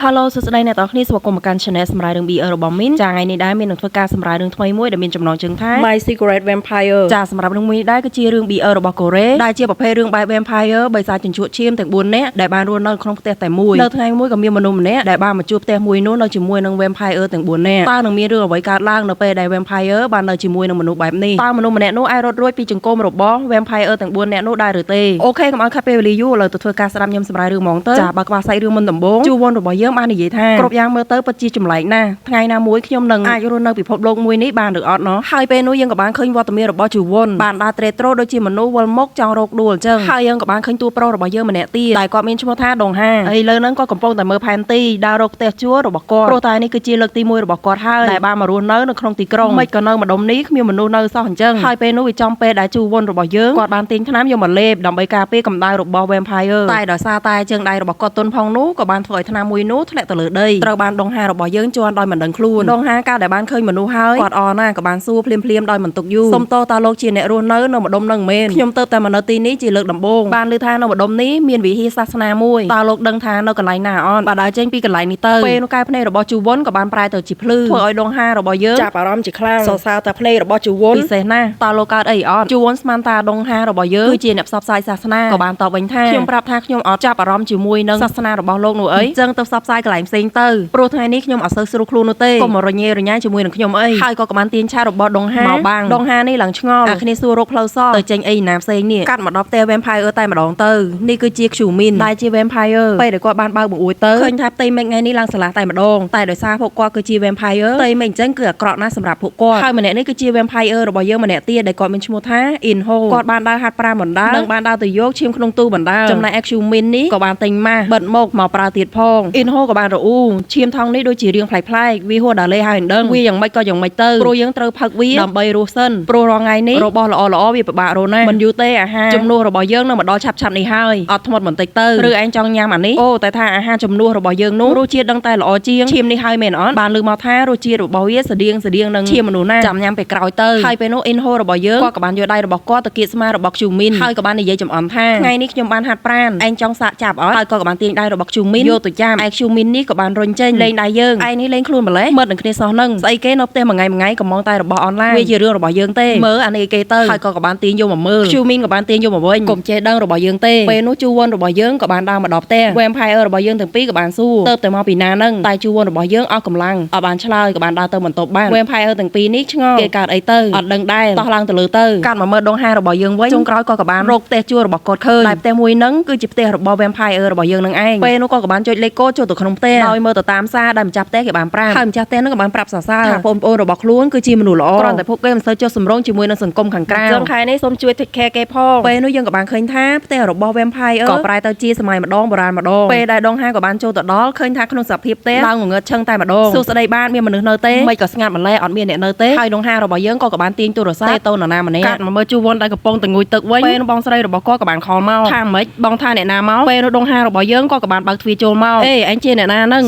Hello សួស្តីអ្នកទាំងអស់គ្នាស្វាគមន៍មកកាន់ Channel សម្រាប់រឿង BL របស់មីនចាថ្ងៃនេះដែរមាននឹងធ្វើការសម្រាយរឿងថ្មីមួយដែលមានចំណងជើងថា My Secret Vampire ចាសម្រាប់រឿងមួយនេះដែរគឺជារឿង BL របស់កូរ៉េដែលជាប្រភេទរឿងបែប Vampire បិសាចជញ្ជក់ឈាមទាំង4នាក់ដែលបានរស់នៅក្នុងផ្ទះតែមួយនៅថ្ងៃមួយក៏មានមនុស្សម្នាក់ដែលបានមកជួបផ្ទះមួយនោះនៅជាមួយនឹង Vampire ទាំង4នាក់តើនឹងមានរឿងអ្វីកើតឡើងនៅពេលដែល Vampire បាននៅជាមួយនឹងមនុស្សបែបនេះតើមនុស្សម្នាក់នោះអាចរត់រួចពីចង្កូមរបស់ Vampire ទាំង4នាក់នោះដែរឬទេOK កុំឲ្យខាត់ពេលវេលាយូរឥឡូវទៅធ្វើការស្ដាប់ខ្ញុំសម្រាយរឿងហ្មងទៅចាបើក្បាលសាច់រឿងមុនដំបូងជួវនរបស់យើងបាននិយាយថាគ្រប់យ៉ាងមើលទៅពិតជាចម្លែកណាស់ថ្ងៃណាមួយខ្ញុំនឹងអាចរស់នៅពិភពលោកមួយនេះបានឬអត់ណោះហើយពេលនោះយើងក៏បានឃើញវត្តមានរបស់ជួវនបានដើរត្រេត្រោដូចជាមនុស្សវិលមុខចង់រកដួលអញ្ចឹងហើយយើងក៏បានឃើញតួប្រុសរបស់យើងម្នាក់ទៀតតែគាត់មានឈ្មោះថាដងហាឥឡូវហ្នឹងគាត់កំពុងតែមើលផែនទីដើររកផ្ទះជួលរបស់គាត់ព្រោះតែនេះគឺជាលើកទី1របស់គាត់ហើយដែលបានមករស់នៅនៅក្នុងទីក្រុងមិនក៏នៅម្ដុំនេះគ្មានមនុស្សនៅសោះអញ្ចឹងហើយពេលនោះវាចំពេលដែលជួវនរបស់យើងគាត់បានទាញថ្នាំយកមកលេបដើម្បីការពារកម្ដៅរបស់ Vampire តែដោយសារតែជើងដៃរបស់គាត់ទន់ផងនោះក៏បានធ្វើឲ្យថ្នាំមួយនោះធ្លាក់ទៅលើដីត្រូវបានដងហារបស់យើងជន់ដោយមិនដឹងខ្លួនដងហាកាលដែលបានឃើញមនុស្សហើយគាត់អរណាស់ក៏បានសួរភ្លាមភ្លាមដោយមិនទុកយូរសុំតតើលោកជាអ្នករស់នៅនៅម្ដុំនឹងមែនខ្ញុំទៅតែមកនៅទីនេះជាលើកដំបូងបានឮថានៅម្ដុំនេះមានវិហារសាសនាមួយតើលោកដឹងថានៅកន្លែងណាអត់បើដើរចេញពីកន្លែងនេះទៅពេលនោះកែភ្នែករបស់ជូវុនក៏បានប្រែទៅជាភ្លឺធ្វើឲ្យដងហារបស់យើងចាប់អារម្មណ៍ជាខ្លាំងសរសើរតែភ្នែករបស់ជូវុនពិសេសណាស់តើលោកកើតអីអត់ជូវុនស្មានតាដងហារបស់យើងគឺជាអ្នកផ្សព្វផ្សាយសាសនាក៏បានតបវិញថាខ្ញុំប្រាប់ថាខ្ញុំអត់ចាប់អារម្មណ៍ជាមួយនឹងសាសនារបស់លោកនោះអីអញ្ចឹងទៅផ្សព្វផ្សាយកន្លែងផ្សេងទៅព្រោះថ្ងៃនេះខ្ញុំអត់សូវស្រួលខ្លួននោះទេកុំមករញ៉េរញ៉ៃជាមួយនឹងខ្ញុំអីហើយក៏បានទាញឆារបស់ដងហាមកបាំងដងហានេះឡើងឆ្ងល់អាគ្នាសួររកផ្លូវសទៅចេញអីណាផ្សេងនេះកាត់មកដល់ផ្ទះ Vampire តែម្ដងទៅនេះគឺជា ខ្ជូមីនដែលជា Vampire ពេលដែលគាត់បានបើកបង្អួចទៅឃើញថាផ្ទៃមេឃថ្ងៃនេះឡើងស្រឡះតែម្ដងតែដោយសារពួកគាត់គឺជា Vampire ផ្ទៃមេឃអញ្ចឹងគឺអាក្រក់ណាស់សម្រាប់ពួកគាត់ហើយម្នាក់នេះគឺជា Vampire របស់យើងម្នាក់ទៀតដែលគាត់មានឈ្មោះថា Inho គាត់បានដើរហាត់ប្រាណបណ្ដើរនិងបានដើរទៅយកឈាមក្នុងទូបណ្ដើរចំណែក ខ្ជូមីននេះក៏បានទិញម៉ាស់បិទមុខមកប្រើទៀតផង Inho ក៏បានរអ៊ូឈាមថងនេះដូចជារឿងប្លែកៗវាហួសដាលេហើយមិនដឹងវាយ៉ាងម៉េចក៏យ៉ាងម៉េចទៅព្រោះយើងត្រូវផឹកវាដើម្បីរស់សិនព្រោះរាល់ថ្ងៃនេះរបស់ល្អៗវាពិបាករស់ណាស់មិនយូរទេអាហារជំនួសរបស់យើងនឹងមកដល់ឆាប់ៗនេះហើយអត់ធ្មត់បន្តិចទៅឬឯងចង់ញ៉ាំអានេះអូតែថាអាហារជំនួសរបស់យើងនោះរសជាតិដឹងតែល្អជាងឈាមនេះហើយមែនអត់បានលើមកថារសជាតិរបស់វាស្តៀងស្តៀងនឹងឈាមមនុស្សណាចាំញ៉ាំពេលក្រោយទៅហើយពេលនោះ Inho របស់យើងគាត់ក៏បានយកដៃរបស់គាត់ទៅគៀកស្មារបស់ ខ្ជូមីនហើយក៏បាននិយាយចំអន់ថាថ្ងៃនេះខ្ញុំបានហាត់ប្រាណឯងចង់សាកចាប់អត់ហើយក៏បានទាញដៃរបស់ ខ្ជូមីនយកទៅចាំឯ ខ្ជូមីននេះក៏បានរុញចេញលេងដៃយើងឯងនេះលេងខ្លួនម្លេះមើលនឹងគ្នាសោះនឹងស្អីគេនៅផ្ទះមួយថ្ងៃមួយថ្ងៃកំងតែរបស់អនឡាញវាជារឿងរបស់យើងទេមើលអានេះគេទៅហើយក៏បានទាញយកមកមើល ខ្ជូមីនក៏បានទាញយកមកវិញកុំចេះដឹងរបស់យើងទេពេលនោះជូវុនរបស់យើងក៏បានដើរមកដល់ផ្ទះ Vampire របស់យើងទាំងពីរក៏បានសួរទៅតែមកពីណានឹងតែជូវុនរបស់យើងអស់កម្លាំងអត់បានឆ្លើយក៏បានដើរទៅបន្ទប់បាន Vampire ទាំងពីរនេះឆ្ងល់គេកើតអីទៅអត់ដឹងដែរតោះឡើងទៅលើទៅកាត់មកមើលដងហារបស់យើងវិញចុងក្រោយក៏បានរកផ្ទះជួលរបស់គាត់ឃើញតែផ្ទះមួយហ្នឹងគឺជាផ្ទះរបស់ Vampire របស់យើងនឹងឯងពេលនោះក៏បានចុចលេខកូដចូលទៅក្នុងផ្ទះដោយមើលទៅតាមសារដែលម្ចាស់ផ្ទះគេបានប្រាប់ហើយម្ចាស់ផ្ទះហ្នឹងក៏បានប្រាប់សរសើរថាបងប្អូនរបស់ខ្លួនគឺជាមនុស្សល្អគ្រាន់តែពួកគេមិនសូវចុះសម្រុងជាមួយនឹងសង្គមខាងក្រៅចឹងខែនេះសូមជួយ take care គេផងពេលនោះយើងក៏បានឃើញថាផ្ទះរបស់ Vampire ក៏ប្រែទៅជាសម័យម្ដងបុរាណម្ដងពេលដែលដងហាក៏បានចូលទៅដល់ឃើញថាក្នុងសភាពផ្ទះឡើងងងឹតឈឹងតែម្ដងសួស្ដីបានមានមនុស្សនៅទេមិនក៏ស្ងាត់ម្ល៉េះអត់មានអ្នកនៅទេហើយដងហារបស់យើងក៏បានទាញទូរស័ព្ទទៅនរណាម្នាក់កាត់មកមើលជួវុនដែលកំពុងតែងូតទឹកវិញពេលនោះបងស្រីរបស់គាត់ក៏បាន call មកថាម៉េចបងថាអ្នកណាមកពេលនោះដងហារបស់យើងក៏បានបើកទ្វារចូលមកអេអញជាអ្នកណាហ្នឹង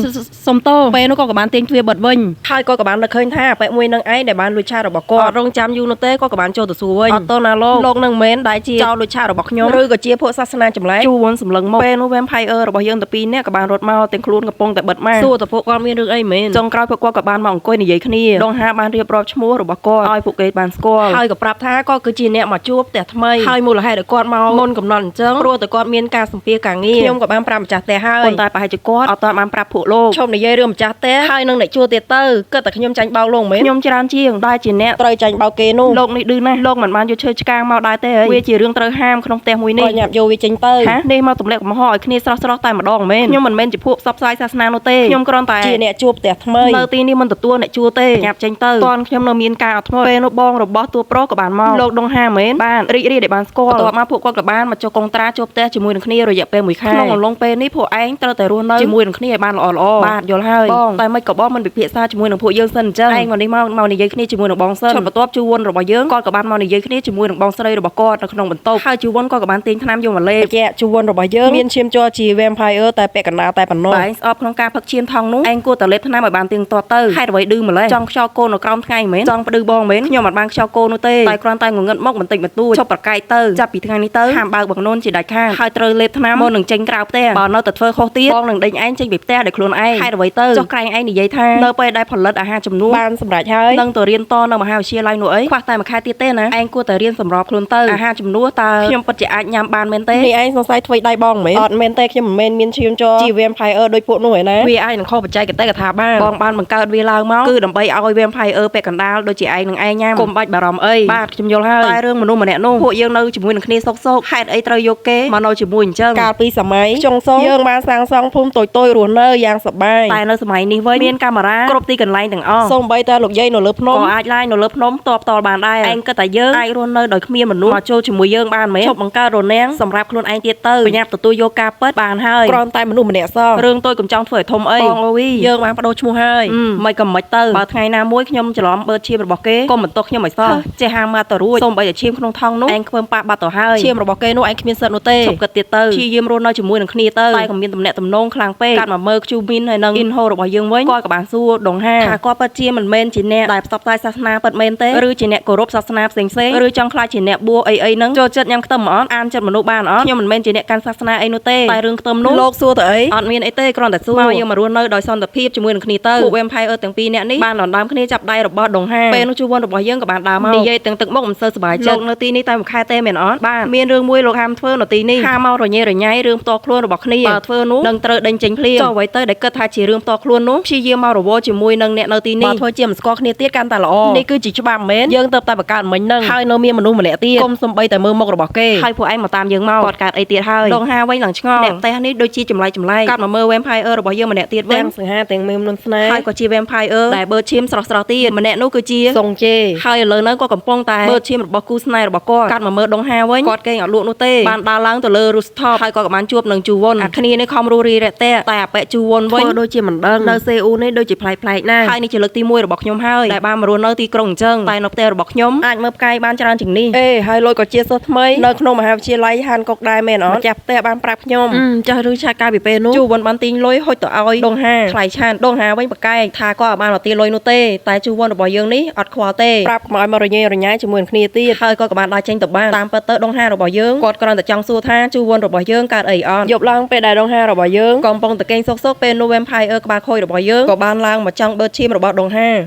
សុំទោសពេលនោះក៏បានទាញទ្វារបិទវិញហើយក៏បាននឹកឃើញថាបែបមួយនឹងឯងដែលបានលួចឆារបស់គាត់អត់រងចាំយូរនោះទេក៏បានចូលទៅសួរវិញអត់តណាលោកលោកនឹងមែនដែលជាចោលលួចឆារបស់ខ្ញុំឬក៏ជាពួកសាសនាចម្លែកជួវុនសម្លឹងមកពេលនោះ Vampire របស់យើងទៅពីរនាក់ក៏បានរត់មកទាំងខ្លួនកំពុងតែបិទម៉ាសួរទៅពួកគាត់មានរឿងអីមែនចុងក្រោយពួកគាត់ក៏បានមកអង្គុយនិយាយគ្នាដងហាបានរៀបរាប់ឈ្មោះរបស់គាត់ឲ្យពួកគេបានស្គាល់ហើយក៏ប្រាប់ថាគាត់គឺជាអ្នកមកជួបផ្ទះថ្មីហើយមូលហេតុដែលគាត់មកមុនកំណត់អញ្ចឹងព្រោះតែគាត់មានការសម្ភាសការងារខ្ញុំក៏បានប្រាប់ម្ចាស់ផ្ទះហើយប៉ុន្តែប្រហែលជាគាត់អត់ទាន់បានប្រាប់ពួកលោកឈប់និយាយរឿងម្ចាស់ផ្ទះហើយនឹងអ្នកជួលទៀតទៅគិតតែខ្ញុំចាញ់បោកលោកមែនខ្ញុំច្រើនជាងដែលជាអ្នកត្រូវចាញ់បោកគេនោះលោកនេះឌឺណាស់លោកមិនបានយកឈើឆ្កាងមកដែរទេវាជារឿងត្រូវហាមក្នុងផ្ទះមួយនេះញាប់យកវាចេញទៅហានេះមកទម្លាក់កំហុសឲ្យគ្នាស្រស់ស្រស់តែម្ដងមែនខ្ញុំមិនមែនជាពួកផ្សព្វផ្សាយសាសនានោះទេខ្ញុំគ្រាន់តែជាអ្នកជួបផ្ទះថ្មីនៅទីនេះមិនទទួលអ្នកជួលទេញាប់ចេញទៅតនខ្ញុំនៅមានការអត់ធ្មត់ពេលនោះបងរបស់តួប្រុសក៏បានមកលោកដងហាមែនបានរីករាយដែលបានស្គាល់បន្ទាប់មកពួកគាត់ក៏បានមកចុះកុងត្រាជួបផ្ទះជាមួយនឹងគ្នារយៈពេលមួយខែក្នុងអំឡុងពេលនេះពួកឯងត្រូវតែរស់នៅជាមួយនឹងគ្នាឲ្យបានល្អល្អបាទយល់ហើយបងតែមិនក៏បងមិនពិភាក្សាជាមួយនឹងពួកយើងសិនអញ្ចឹងឯងមកនេះមកមកនិយាយគ្នាជាមួយនឹងបងសិនឈុតបន្ទាប់ជួវុនរបស់យើងគាត់ក៏បានមកនិយាយគ្នាជាមួយនឹងបងស្រីរបស់គាត់នៅក្នុងបន្ទប់ហើយជួវុនគាត់ក៏បានទាញថ្នាំយកមកលេបជាជួវុនរបស់យើងមានឈាមជ័រជា Vampire តែពាក់កណ្ដាលតែប៉ុណ្ណោះឯងស្អប់ក្នុងការផឹកឈាមថងនោះឯងគួរតែលេបថ្នាំឲ្យបានទៀងទាត់ទៅហេតុអ្វីឌឺម្លេះចង់ខ្យល់កូននៅក្រោមថ្ងៃមែនចង់ផ្ដឺបងមែនខ្ញុំមិនបានខ្យល់កូននោះទេតែគ្រាន់តែងងឹតមកបន្តិចបន្តួចឈប់ប្រកែកទៅចាប់ពីថ្ងៃនេះទៅហាមបើកបង្នួនជាដាច់ខាតហើយត្រូវលេបថ្នាំមុននឹងចេញក្រៅផ្ទះបើនៅតែធ្វើខុសទៀតបងនឹងដេញឯងចេញ ចេញពីផ្ទះដោយខ្លួនឯងហេតុអ្វីទៅចុះក្រែងឯងនិយាយថានៅពេលដែលផលិតអាហារជំនួសបានសម្រេចហើយនឹងទៅរៀនតនៅមហាវិទ្យាល័យនោះអីខ្វះតែមួយខែទៀតទេណាឯងគួរតែរៀនសម្របខ្លួនទៅអាហារជំនួសតើខ្ញុំពិតជាអាចញ៉ាំបានមែនទេ នេះឯងសង្ស័យធ្វើដៃបងមែនអត់មែនទេខ្ញុំមិនមែនមានឈាមជ័រជា vampire ដូចពួកនោះឯណា វាអាចនឹងខុសបច្ចេកទេសកថាបានបងបានបង្កើតវាឡើងមកគឺដើម្បីឲ្យ vampire ពាក់កណ្ដាលដូចជាឯងនឹងឯងញ៉ាំកុំបាច់បារម្ភអីបាទខ្ញុំយល់ហើយតែរឿងមនុស្សម្នាក់នោះពួកយើងនៅជាមួយនឹងគ្នាសុកសុកហេតុអីត្រូវយកគេមកនៅជាមួយអញ្ចឹង កាលពីសម័យចុងសុងយើងបានសាងសង់ភូមិតូចៗរស់នៅយ៉ាងសប្បាយ តែនៅសម័យនេះវិញមានកាមេរ៉ាគ្រប់ទីកន្លែងទាំងអស់ សូម្បីតែលោកយាយនៅលើភ្នំ ក៏អាចឡាយនៅលើភ្នំតបតល់បានដែរឯងគិតតែយើងអាចរស់នៅដោយគ្មានមនុស្សមកចូលជាមួយយើងបានមែនឈប់បង្កើតរនាំងសម្រាប់ខ្លួនឯងទៀតទៅប្រញាប់ទទួលយកការពិតបានហើយ គ្រាន់តែមនុស្សម្នាក់សោះ រឿងតូចកុំចង់ធ្វើឲ្យធំអីបងអូវីយើងបានបដូរឈ្មោះហើយមិនក៏មិនទៅបើថ្ងៃណាមួយខ្ញុំច្រឡំបឺតឈាមរបស់គេកុំបន្ទោសខ្ញុំឲ្យសោះចេះហាមកទៅរួចសូម្បីតែឈាមក្នុងថងនោះឯងខ្ពើមប៉ះបាត់ទៅហើយ ឈាមរបស់គេនោះឯងគ្មានសិទ្ធិនោះទេ ឈប់គិតទៀតទៅព្យាយាមរស់នៅជាមួយនឹងគ្នាទៅតែក៏មានទំនាក់ទំនងខ្លាំងពេកកាត់មកមើលខ្ជូមីនហើយនឹងអ៊ីនហូរបស់យើងវិញគាត់ក៏បានសួរដងហាថាគាត់ពិតជាមិនមែនជាអ្នកដែលផ្សព្វផ្សាយសាសនាពិតមែនទេឬជាអ្នកគោរពសាសនាផ្សេងៗឬចង់ខ្លាចជាអ្នកបួសអីអីហ្នឹងចូលចិត្តញ៉ាំខ្ទឹមអត់អានចិត្តមនុស្សបានអត់ខ្ញុំមិនមែនជាអ្នកកាន់សាសនាអីនោះទេតែរឿងខ្ទឹមនោះ លោកសួរទៅអី អត់មានអីទេគ្រាន់តែសួរមកយើងមករស់នៅដោយសន្តិភាពជាមួយនឹងគ្នាទៅពួក Vampire ទាំងពីរនាក់នេះបានដណ្ដើមគ្នាចាប់ដៃរបស់ដងហាពេលនោះជួវនរបស់យើងក៏បានដើរមកនិយាយទាំងទឹកមុខមិនសូវសប្បាយចិត្តលោកនៅទីនេះតែមួយខែទេមែនអត់បាទមានរឿងមួយលោកហាមធ្វើនៅទីនេះហាមមករញ៉េរញ៉ៃរឿងផ្ទាល់ខ្លួនរបស់គ្នាបើធ្វើនោះនឹងត្រូវដេញចេញភ្លាមចុះអ្វីទៅដែលគិតថាជារឿងផ្ទាល់ខ្លួននោះព្យាយាមមករវល់ជាមួយនឹងអ្នកនៅទីនេះ បើធ្វើជាមិនស្គាល់គ្នាទៀតកាន់តែល្អ នេះគឺជាច្បាប់មែន យើងទៅតែបង្កើតមិញហ្នឹងហើយនៅមានមនុស្សម្នាក់ទៀតកុំសំបីតែមើលមុខរបស់គេ ហើយពួកឯងមកតាមយើងមកគាត់កើតអីទៀតហើយដងហាវិញឡើងឆ្ងល់អ្នកផ្ទះនេះដូចជាចម្លែកចម្លែកកាត់មកមើល Vampire របស់យើងម្នាក់ទៀតវិញ ទាំងសង្ហាទាំងមេមនុនស្នេហ៍ ហើយក៏ជា vampire ដែលបឺតឈាមស្រស់ស្រស់ទៀតម្នាក់នោះគឺជា សុងជេ ហើយឥឡូវហ្នឹងក៏កំពុងតែបឺតឈាមរបស់គូស្នេហ៍របស់គាត់កាត់មកមើលដងហាវិញគាត់គេងអត់លក់នោះទេបានដើរឡើងទៅលើ rooftop ហើយក៏បានជួបនឹងជូវុនអាគ្នានេះខំរស់រីរាក់ទាក់តែអាប៉ែជូវុនវិញ ធ្វើដូចជាមិនដឹង នៅសេអ៊ូនេះដូចជាប្លែកៗណាស់ហើយនេះជាលើកទី1របស់ខ្ញុំហើយដែលបានមករស់នៅទីក្រុងអញ្ចឹងតែនៅផ្ទះរបស់ខ្ញុំអាចមើលផ្កាយបានច្រើនជាងនេះ អេហើយលុយក៏ជាសិស្សថ្មីនៅក្នុងមហាវិទ្យាល័យហានកុកដែរមែនអត់ម្ចាស់ផ្ទះបានប្រាប់ខ្ញុំចាស់រឿងឆាតកាលពីពេលនោះ ជូវុនបានទាញលុយហុចទៅឲ្យដងហាថ្លៃឆានដងហាវិញប្រកែកថាគាត់អត់បានមកទាលុយនោះទេតែជូវុនរបស់យើងនេះអត់ខ្វល់ទេ ប្រាប់កុំឲ្យមករញ៉េរញ៉ៃជាមួយនឹងគ្នាទៀត ហើយក៏បានដើរចេញទៅបានតាមពិតទៅដងហារបស់យើងគាត់គ្រាន់តែចង់សួរថាជូវុនរបស់យើងកើតអីអត់ យប់ឡើងពេលដែលដងហារបស់យើង កំពុងតែគេងសុកសុកពេលនោះ Vampire ក្បាលខូចរបស់យើងក៏បានឡើងមកចង់បឺតឈាមរបស់ដងហា។